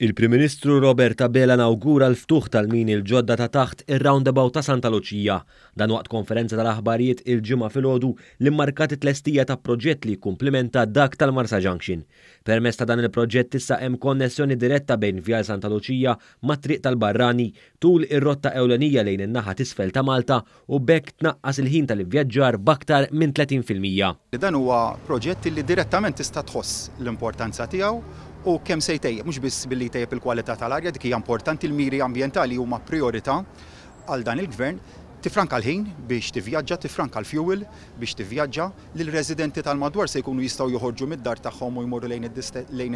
Il-Prim Ministru Robert Abela nawgura l-ftuħ tal-mini l-ġodda ta' taħt ir-roundabout ta' Santa Luċija. Dan waqt konferenza tal-aħbarijiet il-Ġimgħa filgħodu li mmarkat it-tlestija ta' proġett li jikkumplimenta dak tal-Marsa Junction. Permezz ta' dan il-proġett issa hemm konnessjoni diretta bejn Vjal Santa Luċija mat-Triq tal-Barrani tul ir-rotta ewlenija lejn in-naħa t'isfel ta' Malta u b'hekk tnaqqas il-ħin tal-ivvjaġġar b'aktar minn 30%. Dan huwa proġett li direttament tista' tħoss l-importanza tiegħu u kemm se jtejjeb, mhux biss billi jtejjeb il-kwalità tal-arja, dik hija importanti, il-miri ambjentali huma priorità għal dan il-gvern, tifranka l-ħin biex tivvjaġġa, tifranka l-fuel biex tivvjaġġa, li l-residenti tal-madwar se jkunu jistgħu joħorġu mid-dar tagħhom u jmorru lejn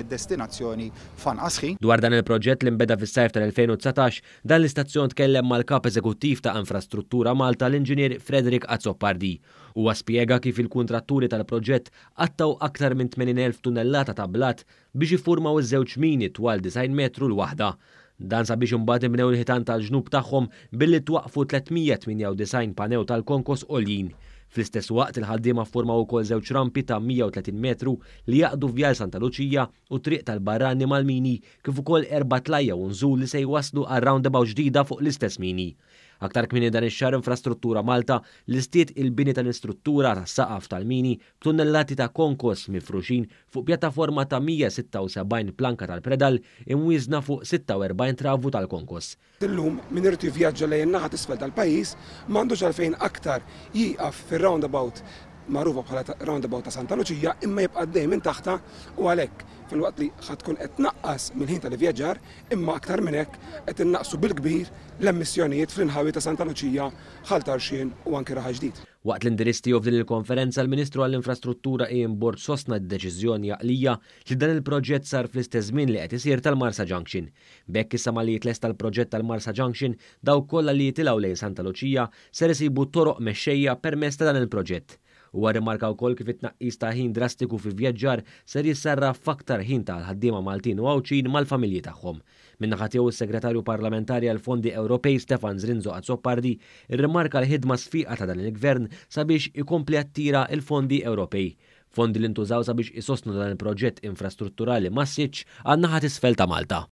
id-destinazzjoni f'anqas ħin. Dwar dan il-proġett li nbeda fis-sajf tal-2019, dan l-istazzjon tkellem mal-Kap Eżekuttiv ta' Infrastruttura Malta, l-Inġinier Frederick Azzopardi. Huwa spjega kif il-kuntratturi tal-proġett qattgħu aktar minn 80,000 tunnellata ta' blat biex iffurmaw iż-żewġ mini twal 90 metru l-waħda. Dan sabiex imbagħad inbnew il-ħitan tal-ġnub tagħhom billi twaqqfu 398 panew tal-konkos għoljin. Fl-istess waqt il-ħaddiema ffurmaw ukoll żewġ rampi ta' 130 metru li jgħaqqdu Vjal Santa Luċija u Triq tal-Barrani mal-mini kif ukoll erba' tlajja u nżul li se jwasslu għal roundabout ġdida fuq l-istess mini. Aktar kmieni dan ix-xahar Infrastruttura Malta listiet il-bini tal-istruttura tas-saqaf tal-mini b'tunnellati ta' konkos mifruxin fuq pjattaforma ta' 176 planka tal-predal imwieżna fuq 46 travu tal-konkos. Illum min irid jivvjaġġa lejn in-naħa t'isfel tal-pajjiż m'għandux għalfejn aktar jieqaf fir-roundabout magħrufa bħala roundabout ta' Santa Luċija imma jibqa' għaddej minn taħtha u għalhekk filwaqt li ħa tkun qed tnaqqas mill-ħin tal-ivvjaġġar imma aktar minn hekk qed innaqqsu bil-kbir l-emissjonijiet fl-inħawi ta' Santa Luċija, Ħal Tarxien u anki Raħal Ġdid. Waqt l-indirizz tiegħu f'din il-konferenza, l-Ministru għall-Infrastruttura Ian Borg sostna d-deċiżjoni għaqlija li dan il-proġett sar fl-istess żmien li qed isir tal-Marsa Junction. B'hekk issa malli jitlesta l-proġett tal-Marsa Junction, dawk kollha li jitilgħu lejn Santa Luċija ser isibu toroq mexxejja permezz ta' dan il-proġett. Huwa rrimarka wkoll kif it-tnaqqis ta' ħin drastiku fi vjaġġar ser jissarraf f'aktar ħin tal-ħaddiema Maltin u Għawdxin mal-familji tagħhom. Min-naħa tiegħu s-Segretarju Parlamentari għall-Fondi Ewropej Stefan Zrinzo Azzopardi rrimarka l-ħidma sfiqa ta' dan il-Gvern sabiex ikompli jattira l-fondi Ewropej. Fondi li ntużaw sabiex isostnu dan il-proġett infrastrutturali massiċċ għan-naħa t'isfel ta' Malta.